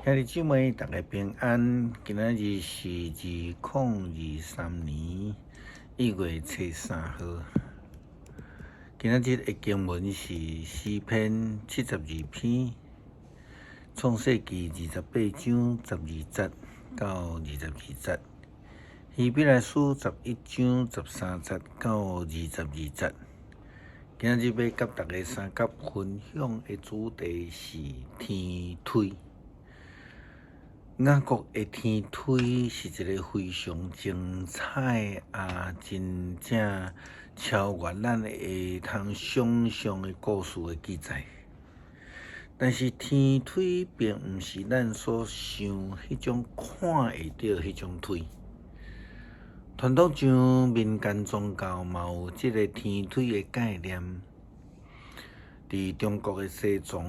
兄弟姊妹，大家平安。今仔日是2023年1月初3號。今仔日的經文是詩篇72篇，創世記28章12節到22節，希伯來書11章13節到22節。今仔日欲佮大家相佮分享的主題是天梯。雅各的天梯是一個非常精彩啊，真正超越咱會通想像的故事的記載。但是天梯並毋是咱所想彼種看會著彼種梯。傳統上民間宗教嘛有這个天梯的概念。佇中國的西藏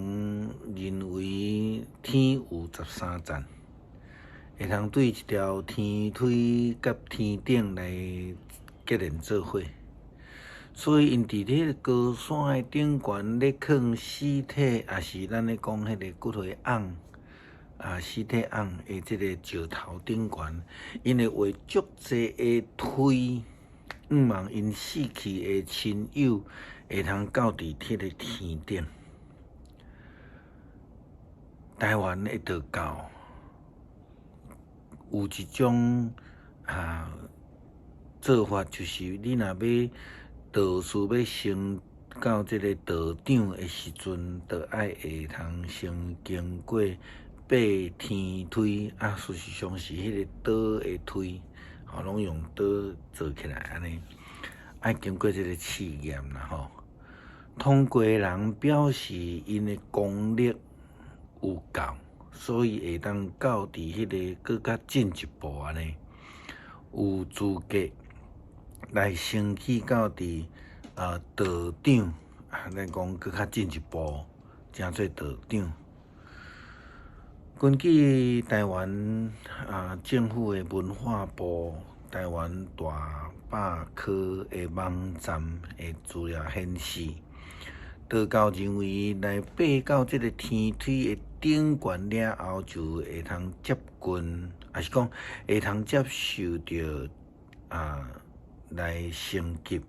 認為天有13層。會通對一條天梯佮天頂來結連做伙，所以𪜶佇彼个高山的頂懸咧囥屍體，抑是咱咧講彼个骨灰甕啊，屍體甕的這个石頭頂懸，𪜶會畫足濟的梯，向望𪜶死去的親友會通到佇彼个天頂。台灣的道教有一種啊做法，就是你若欲道士欲升到這个道長的時陣，就愛會通先經過爬天梯，啊，事實上是彼个刀的梯，吼，攏用刀做起來按呢，愛經過這个試驗啦吼。通過的人表示𪜶的功力有夠。所以會當到佇彼个閣較進一步按呢，有資格來升起到佇啊道長，啊，咱講閣較進一步，成做道長。根據台灣啊政府的文化部台灣大百科的網站的資料顯示，道教認為來爬到這个天梯的頂懸了後，就會通接近，抑是講會通接受著啊來升級，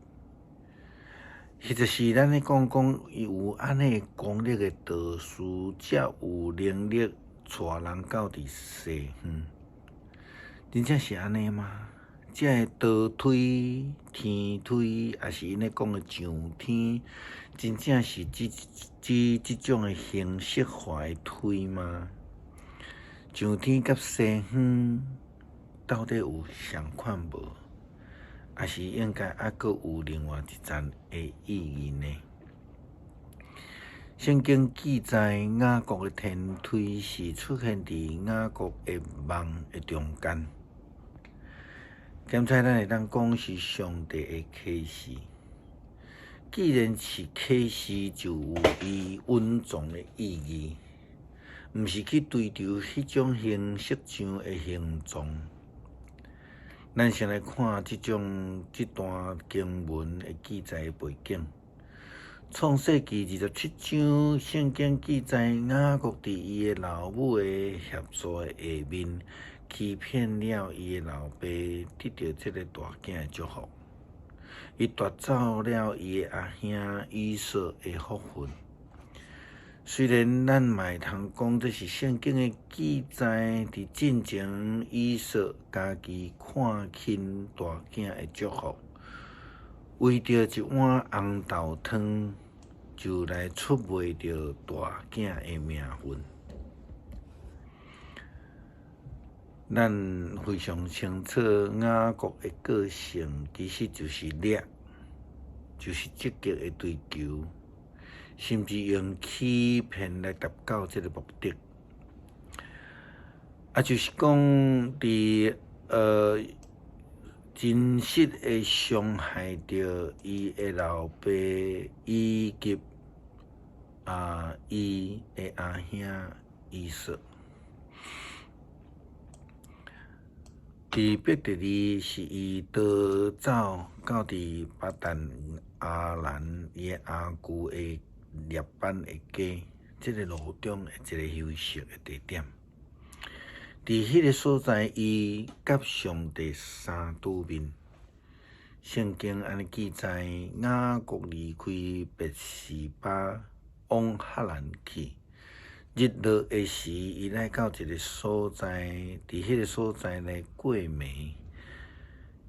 或者是咱咧講講伊有按呢功力的道士，才有能力帶人到佇西方。真正是按呢嗎？這个倒梯、天梯，抑是𪜶咧講的上天，真正是這這這種的形式化的梯嗎？上天佮西方到底有仝款無？抑是應該猶閣有另外一層的意義呢？聖經記載雅各的天梯是出現佇雅各的夢的中間。檢採咱會當講是上帝的啟示。既然是啟示，就有伊隱藏的意義，毋是去追求彼種形式上的形狀。咱先來看這種這段經文的記載的背景。創世記27章，聖經記載雅各佇伊的老母的協助的下面，欺騙了伊的老爸，得著這个大囝的祝福。伊奪走了伊的阿兄以掃的福分。雖然咱嘛會通講這是聖經的記載，佇進前以掃家己看輕大囝的祝福，為著一碗紅豆湯，就來出賣著大囝的名分。咱非常清楚，雅各的個性其實就是掠，就是積極的追求，甚至用欺騙來達到這个目的。啊，就是講，佇真實的傷害著伊的老爸以及啊伊的阿兄以掃。佇伯特利是伊逃走到佇巴旦亞蘭伊的阿舅的列班的家，這个路中的一个休息的地點。佇彼个所在，伊佮上帝相拄面。聖經按呢記載，雅各離開別是巴，往哈蘭去。日落的時，伊來到一个所在，佇彼个所在來過暝。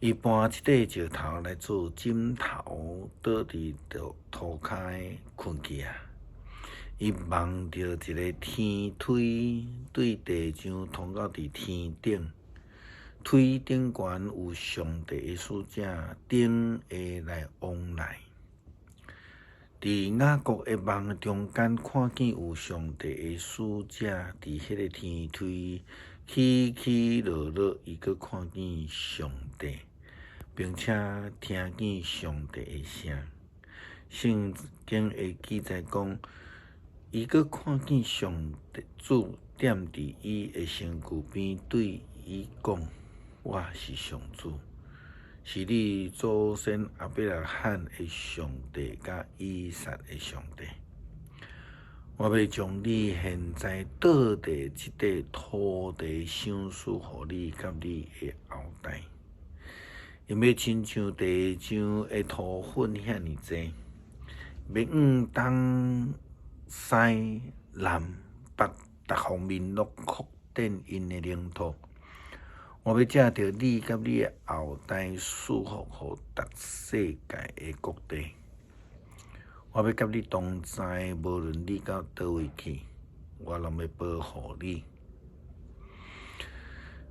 伊搬一塊石頭來做枕頭，倒佇塗跤睏去啊。伊望著一个天梯，對地上通到佇天頂，梯頂懸有上帝的使者，頂下來往來。佇雅各的夢中間，看見有上帝的使者佇彼个天梯起起落落，伊閣看見上帝，並且聽見上帝的聲。聖經的記載講，伊閣看見上帝主踮佇伊的身軀邊，對伊講：我是上主，是你祖先亞伯拉罕的上帝，佮以撒的上帝。我欲將你現在倒佇這塊土地賞賜予你佮你的後代，𪜶欲親像地上的塗粉遐爾濟，欲向東西南北逐方面攏擴展𪜶的領土。我欲藉著你佮你的後代賜福予逐世界的各地。我欲佮你同在，無論你到佗位去，我攏欲保護你，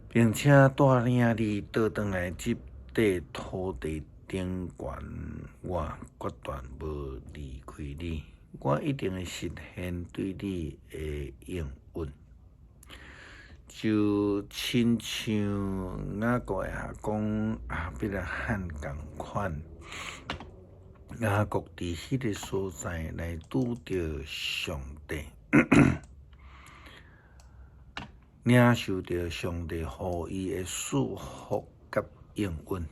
並且帶領你倒轉來這塊土地頂懸，我決斷無離開你。我一定會實現對你的應允，就親像雅各的阿公亞伯拉罕仝款，雅各佇彼个所在來拄著上帝，領受著上帝予伊的祝福佮應允。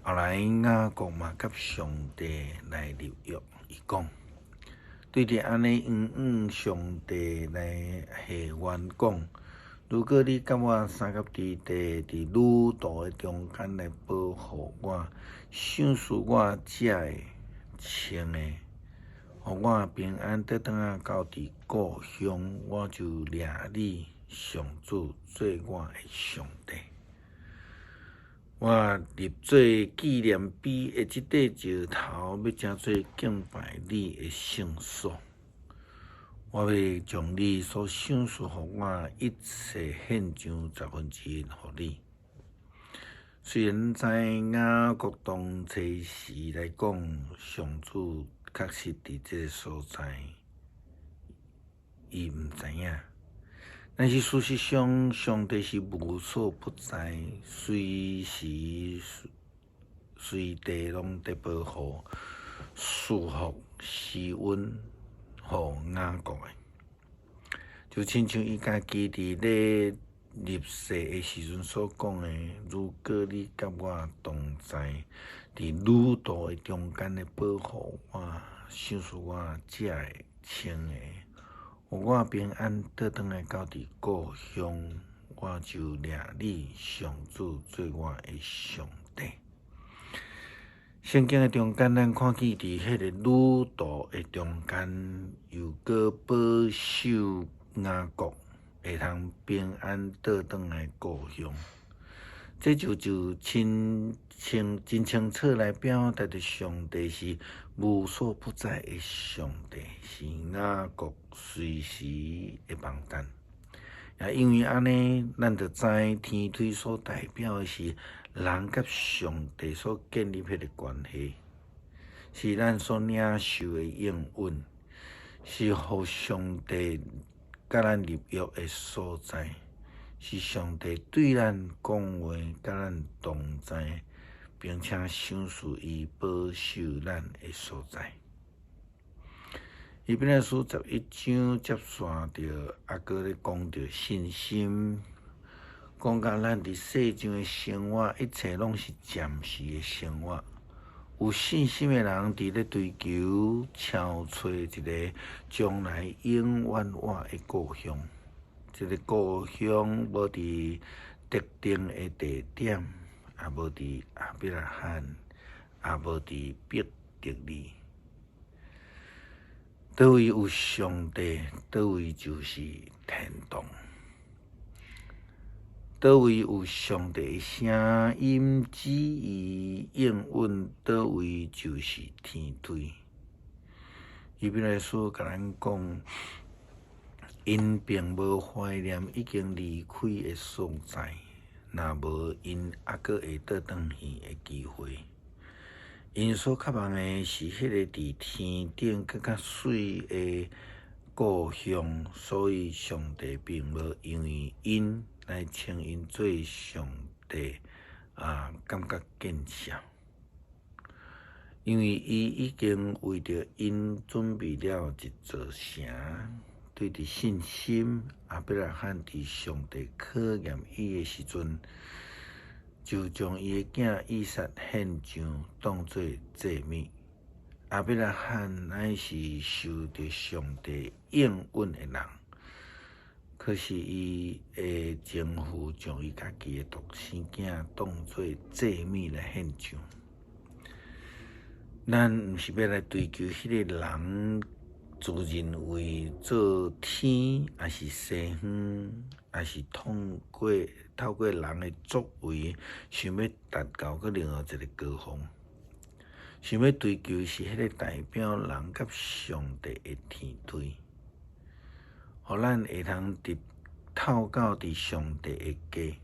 後來雅各嘛佮上帝來立約，伊講。對著按呢應允上帝來下願講，如果你佮我相佮佇地，佇旅途的中間來保護我，賞賜我食的、穿的，予我平安倒轉來到佇故鄉，我就掠你上主做我的上帝。我立做紀念碑的這塊石頭，欲成做敬拜你的聖所。我欲將你所賞賜予我一切獻上十分之一予你。雖然知雅各當初時來講，上主確實佇這个所在，伊毋知影。但是事實上，上帝是無所不在，隨時隨地攏佇保護、祝福、施恩予雅各的。就親像伊家己佇咧立誓的時陣所講的：如果你佮我同在，佇旅途的中間來保護我、賞賜我食的、穿的，予我平安倒轉來到佇故鄉，我就掠你上主做我的上帝。聖經的中間，咱看見佇彼个旅途的中間，又閣保守雅各會通平安倒轉來故鄉。這就親清真清楚來表達著上帝是無所不在的上帝，是雅各隨時的幫贊。也因為按呢，咱就知天梯所代表的是人佮上帝所建立彼个關係，是咱所領受的應允，是予上帝佮咱立約的所在。是上帝對咱講話，佮咱同在，並且賞賜伊保守咱的所在。希伯來書11章接續著，猶閣咧講著信心，講到咱佇世上的生活，一切攏是暫時的生活。有信心的人，佇咧追求超揣一个將來永遠活的故鄉。這个故鄉無佇特定的地點，也無佇亞伯拉罕，也無佇伯特利。佗位有上帝，佗位就是天堂。佗位有上帝的聲音、旨意、應允，佗位就是天梯。希伯來書共咱講，𪜶並無懷念已經離開的所在，若無𪜶猶閣會倒轉去的機會。𪜶所渴望的是彼個佇天頂閣較媠的故鄉，所以上帝並無因為𪜶來稱𪜶做上帝啊，感覺見笑，因為伊已經為著𪜶準備了一座城。對著信心，亞伯拉罕佇上帝考驗伊的時陣，就將伊的囝以撒獻上，當做祭物。亞伯拉罕乃是受著上帝應允的人，可是伊的情婦將伊家己的獨生囝當做祭物來獻上。咱毋是欲來追求彼个人自認為做天，抑是西方，抑是透過人的作為，想欲達到閣另外一个高峰，想欲追求是彼个代表人佮上帝的天梯，予咱會通直透到佇上帝的家。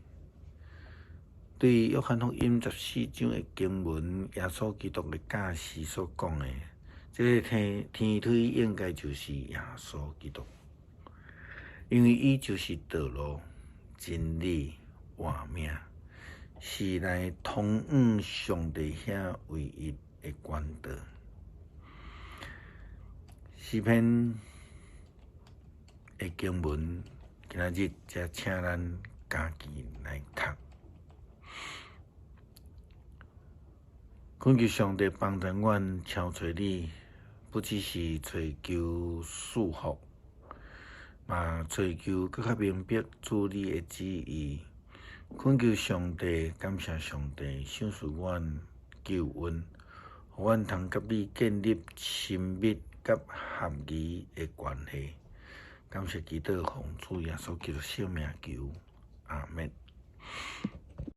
對約翰福音14章的經文，耶穌基督的教示所講的，這个天梯應該就是耶穌基督，因為伊就是道路、真理、活命，是來通往上帝遐唯一的管道。詩篇的經文，今仔日才請咱家己來讀。懇求上帝幫助阮，撨揣你，不只是揣求祝福，嘛揣求閣較明白主你的旨意。懇求上帝，感謝上帝賞賜阮救恩，予阮通佮你建立親密佮合宜的關係。感謝祈禱，奉主耶穌基督聖名求，阿們。